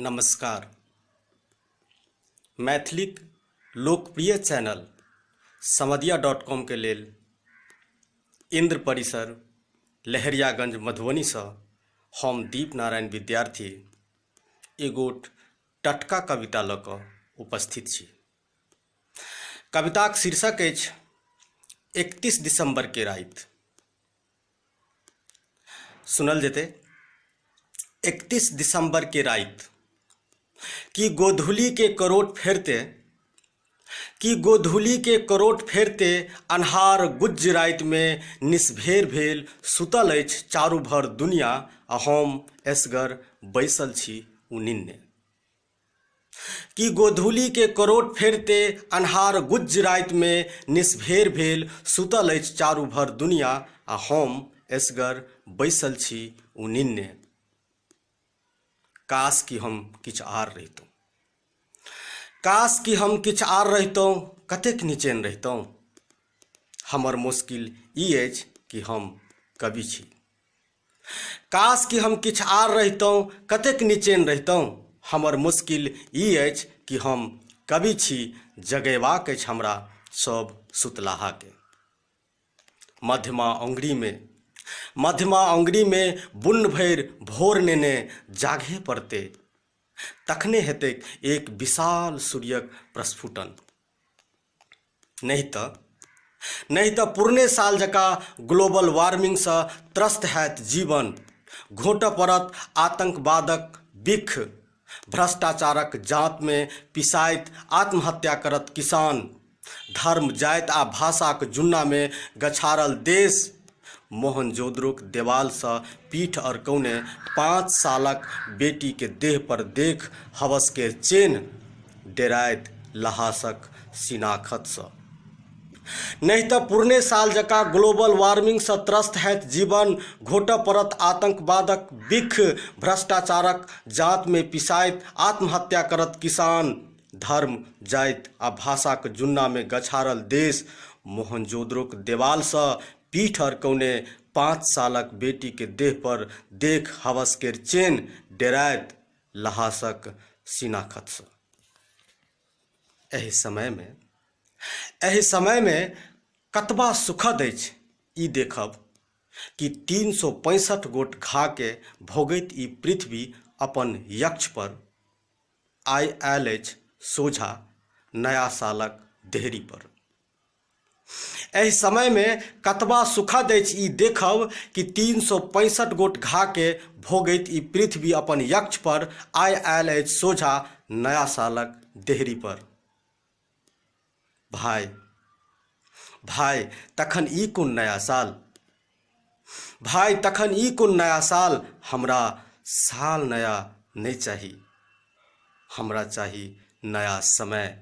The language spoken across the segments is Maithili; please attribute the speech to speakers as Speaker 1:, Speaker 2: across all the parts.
Speaker 1: नमस्कार। मैथिलीक लोकप्रिय चैनल समदिया डॉट कॉमके लेल इन्द्र परिसर लहेरियागंज मधुबनीसँ हम दीप नारायण विद्यार्थी एगोट टटका कविता लऽ कऽ उपस्थित छी। कविताक शीर्षक अछि 31 दिसंबर के राति। सुनल जेतै। 31 दिसंबर के राति कि गोधूली के करोट फेरते, कि गोधूली के करोट फेरते अन्हार गुज्ज राति में निसभेर भेल सुतल अछि चारू भर दुनिया आ हम एसगर बैसल छी उनिन्ने। कि गोधूली के करोट फेरते अन्हार गुज्ज राति में निसभेर भेल सुतल अछि चारू भर दुनिया आ हम एसगर बैसल छी उनिन्ने। काश कि हम किछु आर रहितहुँ, काश कि हम किछु आर रहितहुँ, कतेक निचैन रहितहुँ। हमर मुश्किल ई अछि कि हम कवि छी। काश कि हम किछु आर रहितहुँ, कतेक निचैन रहितहुँ। हमर मुश्किल ई अछि कि हम कवि छी, जगेबाक अछि हमरा सब सुतलाहाके। मध्यमा अङ्गुरीमे, मध्यमा अङ्गुरीमे बुन्न भरि भोर नेने जागहे पड़तै, तखने हेतैक एक विशाल सूर्यक प्रस्फुटन। नहि तऽ नहि तऽ पुरने साल जकाँ ग्लोबल वार्मिंगसँ त्रस्त हैत जीवन, घोंटऽ पड़त आतंकवादक बिख, भ्रष्टाचारक जाँतमे पिसाइत आत्महत्या करत किसान, धर्म, जाति आ भाषाक जुन्नामे गछारल देश मोहनजोदड़ोक देवालसँ पीठ अड़कौने 5 सालक बेटीके देह पर देख हवसके चेन्ह डेराइत लहासक शिनाखतसँ। नहि तऽ पुरने साल जकाँ ग्लोबल वार्मिंगसँ त्रस्त हैत जीवन, घोटऽ पड़त आतंकवादक बिख, भ्रष्टाचारक जाँतमे पिसाइत आत्महत्या करत किसान, धर्म, जाति आ भाषाक जुन्नामे गछारल देश मोहनजोदड़ोक देवालसँ पीठ अड़कौने 5 सालक बेटीके देह पर देख हवस केर चेन्ह डेराइत लहासक शिनाखतसँ। एहि समयमे, एहि समयमे कतबा सुखद अछि ई देखब कि 365 गोट घाके भोगैत ई पृथ्वी अपन यक्ष पर आइ आयल अछि सोझा नया सालक देहरी पर। एहि समयमे कतबा सुखद अछि ई देखब कि 365 गोट घाके भोगैत ई पृथ्वी अपन यक्ष पर आइ आयल अछि सोझा नया सालक देहरी पर। भाय, भाय तखन ई कोन नया साल, भाय तखन ई कोन नया साल, हमरा साल नया नहि चाही, हमरा चाही नया समय।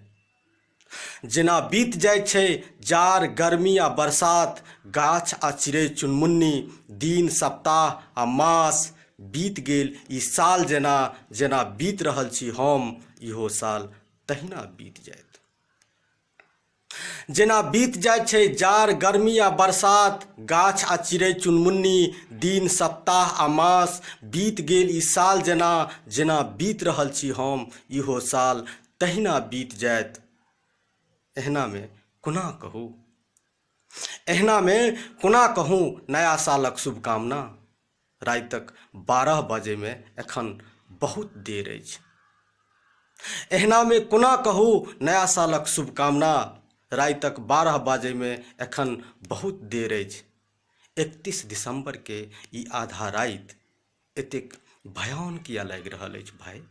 Speaker 1: जेना बीत जाइत छै जाड़, गर्मी आ बरसात, गाछ आ चिड़ै चुनमुन्नी, दिन, सप्ताह आ मास, बीत गेल ई साल जेना जेना बीत रहल छी हम, इहो साल तहिना बीत जायत। जेना बीत जाइत छै जाड़, गर्मी आ बरसात, गाछ आ चिड़ै चुनमुन्नी, दिन, सप्ताह आ मास, बीत गेल ई साल जेना जेना बीत रहल छी हम, इहो साल तहिना बीत जायत। एहनामे कोना कहू, एहनामे कोना कहू नया सालक शुभकामना। रातिक 12 बजेमे एखन बहुत देर अछि। एहनामे कोना कहू नया सालक शुभकामना। रातिक 12 बजेमे एखन बहुत देर अछि। 31 दिसंबरके ई आधा राति एतेक भयाउन किया लागि रहल अछि भाइ?